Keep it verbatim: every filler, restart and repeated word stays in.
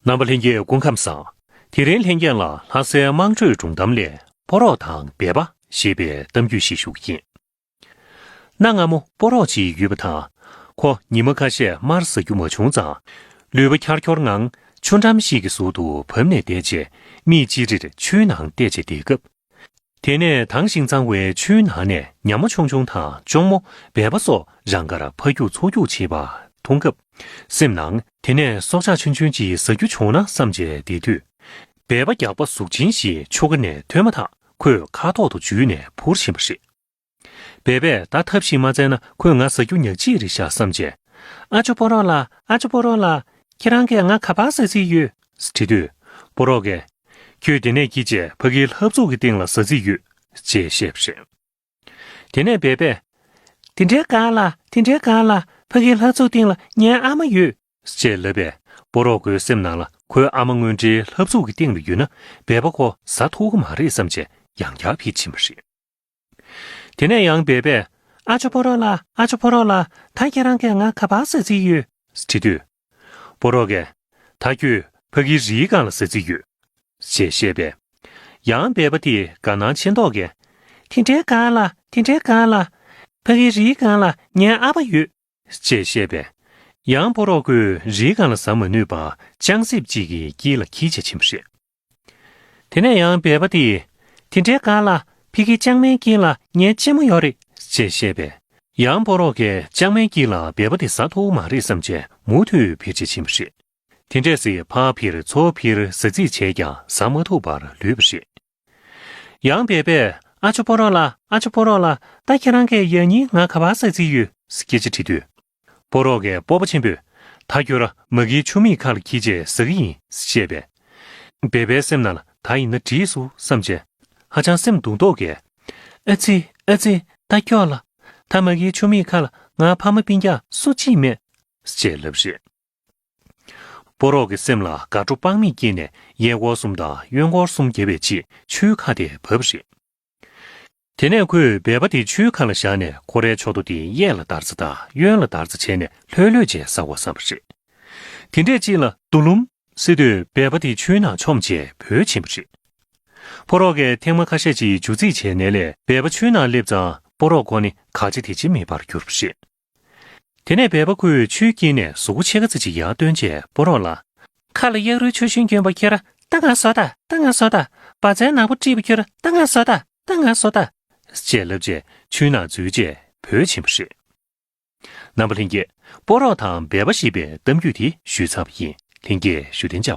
རྣམ་པ་ལྷན་རྒྱས་སྐུ་ཁམས་བཟང་། དེ་རིང་ལྷན་རྒྱས་ལ་ལྷ་སའི་དམངས་ཁྲོད་སྒྲུང་གཏམ་ལས་སྤོ་རོག་དང་སྦལ་པ་ཞེས་པའི་གཏམ་རྒྱུད་ཞིག་ཞུ་གི་ཡིན། གནའ་སྔ་མོ་སྤོ་རོག་ཅིག་ཡོད་པ་དང་། ཁོ་ཉི་མ་ཁ་ཤས་མར་ཟ་རྒྱུ་མ་བྱུང་ཙང་། ལུས་པོ་འཁྱར་འཁྱོར་ངང་ཆུ་འགྲམ་ཞིག་གི་ཟུར་དུ་བབས་ནས་བསྡད་རྗེས་མིག་ཅིག་རིར་ཆུའི་ནང་བལྟས་བྱས་བསྡད་སྐབས། དེ་ནས་དྭངས་ཤིང་གཙང་བའི་ཆུའི་ནང་ནས་ཉ་མོ་ཆུང་ཆུང་དང་གཅོང་མོ་སྦལ་པ་སོགས་རང་དགར་ཕར་རྒྱུག་ཚུར་རྒྱུག་བྱེད་པ་མཐོང་སྐབས། སེམས་ནང་དེ་ནས་སྲོག་ཆགས་ཆུང་ཆུང་ཅིག་ཟ་རྒྱུ་བྱུང་ན་བསམ་བྱས་བསྡད་དུས། སྦལ་པ་རྒྱགས་པ་གཟུགས་ཅན་ཞིག་ཆུ་ཁ་ནས་ཐོན་མ་ཐག་ཁོས་ཁ་ཐོག་ཏུ་འཇུས་ནས་འཕུར་ཕྱིན་པ་རེད། སྦལ་པས་ད་ཐབས་ཤིག་མ་བཙལ་ན་ཁོས་ང་ཟ་རྒྱུ་ཉག་གཅིག་རེད་ཤག་བསམ་བྱས། ཨ་ཅོ་སྤོ་རོག་ལགས། ཨ་ཅོ་སྤོ་རོག་ལགས། ཁྱེད་རང་གིས་ང་ག་པར་ཟ་རྩིས་ཡོད། དྲིས་དུས། སྤོ་རོག་གིས། ཁྱོད་དེ་ནས་འཁྱེར་བྱས་ཕ་གིའི་ལྷ་བཙུགས་ཀྱི་སྟེང་ལ་ཟ་རྩིས་ཡོད། ཅེས་བཤད་པ་རེད། དེ་ནས་སྦལ་པས། དེ་འདྲའི་དགའ་ལ། དེ་འདྲའི་དགའ་ལ། ཕ་གིའི་ལྷ་བཙུགས་སྟེང་ལ་ངའི་ཨ་མ་ཡོད། ཅེས་ལབ་པས། སྤོ་རོག་ཁོའི་སེམས་ནང་ལ་ཁོའི་ཨ་མ་དངོས་འབྲེལ་ལྷ་བཙུགས་ཀྱི་སྟེང་ལ་ཡོད་ན་སྦལ་པ་ཁོ་ཟ་ཐུབ་ཀྱི་མ་རེད་བསམ་བྱས་ཡང་བསྐྱར་ཕེབས་ཕྱིན་པ་རེད། དེ་ནས་ཡང་སྦལ་པས། ཨ་ཅོ་སྤོ་རོག་ལགས། ཨ་ཅོ་སྤོ་རོག་ལགས། ད་ཁྱེད་རང་གིས་ང་ག་པར་ཟ་རྩིས་ཡོད། དྲིས་དུས། སྤོ་རོག་གིས། ད་ཁྱོད་ཕ་གིའི་རིའི་སྒང་ལ་ཟ་རྩིས་ཡོད། ཅེས་བཤད་པས། ཡང་སྦལ་པ་དེས་དགའ་སྣང་ཆེ་མདོག་གིས། དེ་འདྲའི་དགའ་ལ། དེ་འདྲའི་དགའ་ལ། ཕ་གིའི་རིའི་སྒང་ལ་ངའི་ཨ་ཕ་ཡོད། ཅེས་བཤད་པས། ཡང་སྤོ་རོག་ཁོས་རིའི་སྒང་ལ་ཟ་མ་ནུས་པར་ལྕང་གསེབ་ཅིག་གི་དཀྱིལ་ལ་འཁྱེར་བྱས་ཕྱིན་པ་རེད། དེ་ནས་ཡང་སྦལ་པ་དེས། དེ་འདྲའི་དགའ་ལ། ཕ་གིའི་ལྕང་མའི་དཀྱིལ་ལ་ངའི་གཅེན་མོ་ཡོད་རེད། ཅེས་བཤད་པས། ཡང་སྤོ་རོག་གིས་ལྕང་མའི་དཀྱིལ་ལ་སྦལ་པ་དེ་ཟ་ཐུབ་མ་རེད་བསམ་བྱས་མུ་མཐུད་ཕེབས་བྱས་ཕྱིན་པ་རེད། དེ་འདྲས་སེ་ཕར་ཕེབས་ཚུར་ཕེབས་ཟ་རྩིས་བྱས་ཀྱང་ཟ་མ་ཐུབ་པར་ལུས་པ་རེད། ཡང་སྦལ་པས། ཨ་ཅོ་སྤོ་རོག་ལགས། ཨ་ཅོ་སྤོ་རོག་ལགས། ད་ཁྱེད་རང་གིས་ཡང་སྙིང་ང་ག་པར་ཟ་རྩིས་ཡོད། སྐད་ཆ་དྲིས་དུས། སྤོ་རོག་གིས་སྤོབས་པ་ཆེན་པོས། ད་ཁྱོད་རང་མ་གིའི་ཆུ་མིག་ཁ་ལ་འཁྱེར་བྱས་ཟ་གི་ཡིན། ཅེས་བཤད་པས། སྦལ་པའི་སེམས་ནང་ལ་ད་ཡིན་ན་འགྲིག་སོང་བསམ་བྱས། ཧ་ཅང་སེམས་སྡུག་མདོག་གིས། ཨ་ཙི། ཨ་ཙི། ད་སྐྱོ་ལ། ད་མ་གིའི་ཆུ་མིག་ཁ་ལ་ང་ཕ་མ་སྤུན་ཀྱག་སུ་གཅིག་མེད། ཅེས་ལབ་རེད། སྤོ་རོག་གི་སེམས་ལ་དགའ་སྤྲོ་དཔག་མེད་སྐྱེས་ནས་གཡས་སྐོར་གསུམ་དང་གཡོན་སྐོར་གསུམ་བརྒྱབ་པའི་རྗེས་ཆུའི་ཁ་དེར་བབས་རེད། དེ་ནས་ཁོས་སྦལ་པ་དེ་ཆུའི་ཁ་ལ་བཞག་ནས་ཁོ་རའི་ཕྱོགས་མདོག་དེ་གཡས་ལ་བདར་ཙམ་དང་གཡོན་ལ་བདར་ཙམ་བྱས་ནས་ལྷོད་ལྷོད་བྱས་ཟ་དགོས་བསམ་པ་རེད། དེ་འདྲས་ཅིག་ལ་རྡོ་ལུམ་ཟེར་དུས་སྦལ་པ་དེ་ཆུའི་ནང་མཆོངས་བྱས་བུད་ཕྱིན་པ་རེད། སྤོ་རོག་གིས་ཐེངས་མ་ཁ་ཤས་ཅིག་རྒྱུག་རྩིས་བྱས་ནའི་ལས་སྦལ་པ་ཆུའི་ནང་སླེབས་ཙང་སྤོ་རོག་ཁོ་ནི་ག་བྱེད་དེ་བྱེད་མེད་པར་གྱུར་པ་རེད། དེ་ནས་སྦལ་པ་ཁོས་ཆུའི་དཀྱིལ་ནས་གཟུགས་པོ་ཕྱེད་ཀ་ཙམ་ཅིག་ཡར་བཏོན་རྗེས་སྤོ་རོག་ལ། ཁ་ལ་གཡག་རུའི་ཆུ་ཤིང་གྱོན་པ་ཁྱེར། ད་ང་བཟོ་ད། ད་ང་བཟོ་ད། བ་ཚྭའི་ནག་པོ་དཀྲིས་པ་ཁྱེར། ད་ང་བཟོ་ད། ད་ང་བཟོ་ད། ཅེས་ལབ་རྗེས་ཆུའི་ནང་འཛུལ་རྗེས་བུད་ཕྱིན་པ་རེད། རྣམ་པ་ལྷན་རྒྱས། སྤོ་རོག་དང་སྦལ་པ་ཞེས་པའི་གཏམ་རྒྱུད་དེ་ཞུས་ཚར་བ་ཡིན། ལྷན་རྒྱས་བཞུགས་གདན་འཇགས།